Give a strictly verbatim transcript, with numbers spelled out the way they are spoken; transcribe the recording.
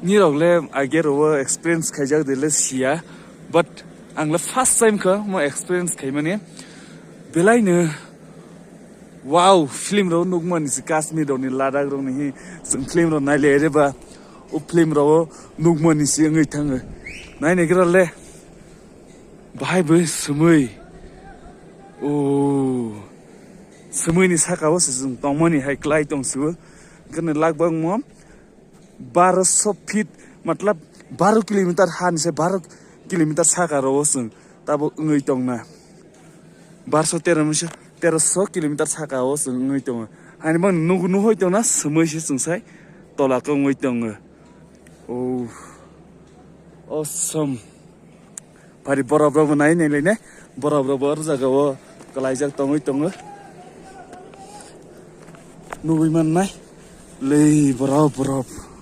Nirok le age ro experience khaijak de le siya, but ang le first time kha mo experience khaimani. Belai no wow, film ro nukmani si Kashmir ro ni Ladakh ro ni hi, chwng film ro naile re ba, o film ro nukmani si wngwi thango. Naini gira le bahai bo swmwi, o swmwi ni saka o se chwng tongmani hai klai tong si o. Kene lak bang mo baroso feet, matlab baro kilometer han se baro kilometer saka ro o chwng tabo wngwi tongna. Baroso tero misa, teroso kilometer saka o chwng wngwi tongo. Hani bang nugu nuhoi tongna, swmwi se chwng sai tola kongwi tongo. Oh, awesome. Pari borok rok bo nai nai le ne, borok rok bo o jaga o kwlaijak tongwi tongo. Nugwi mannai lei borok borok.